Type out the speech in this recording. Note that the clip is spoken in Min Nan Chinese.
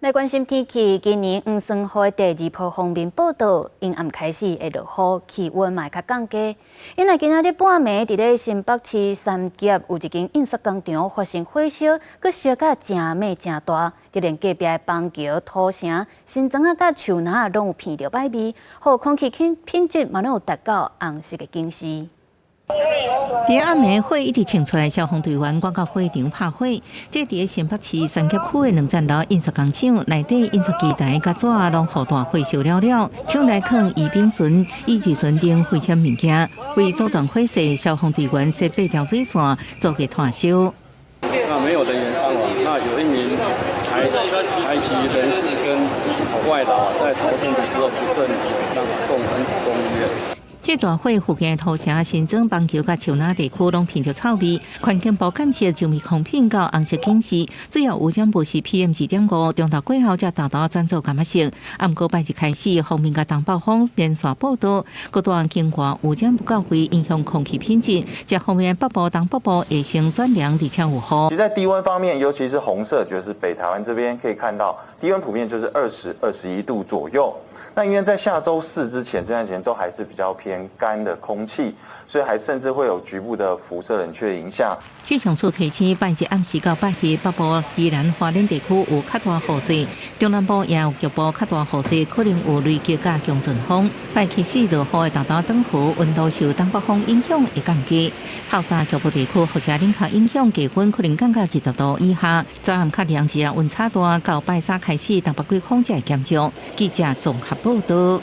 來關心天氣，今年黃酸雨的第二波鋒面報到，陰暗開始會落雨，氣溫嘛會較降低。因為今仔日半暝，佇咧新北市三峽有一間印刷工廠發生火燒，閣燒甲誠猛誠大，就連隔壁的邦橋、土城、新莊仔佮樹林攏有鼻著歹味，予空氣品質嘛攏有達到紅色的警示。佇暗暝火一直衝出來，消防隊員趕到火場拍火。這佇新北市三峽區的兩層樓印刷工廠內底印刷機台佮紙攏予大火燒了了，廠內囥異丙醇、乙二醇等危險物件。為阻斷火勢，消防隊員設八條水線做個拖燒。那沒有人員傷亡，那有一名台籍人士跟外勞在逃生的時候不慎受傷，送恩濟公醫院。這大火附近的土城、新莊、邦橋佮樹林地區攏鼻著臭味，環境部監測就空品到紅色警示，主要污染物是 PM 2.5，中晝過後才沓沓轉做柑仔色。毋過拜日開始，鋒面佮東北風連續報道，閣帶境外污染物到位，影響空氣品質。這方面北部、東北部會先轉涼，而且有雨。其實在低溫方面，尤其是紅色，就是北台灣這邊可以看到低溫普遍就是20、21度左右。那因為在下週四之前，這段時間都還是比較偏乾的空氣，所以還甚至會有局部的輻射冷卻影響。氣象署提醒，拜日暗時到拜日，北部宜蘭花蓮地區有較大雨勢，中南部也有局部較大雨勢，可能有雷擊佮強陣風。拜七四落雨會沓沓轉雨，溫度受東北風影響會降低。透早局部地區輻射冷卻影響，低溫可能降到20度以下。早暗較涼，一日溫差大，到拜三開始，東北季風才會減弱。記者綜合報道。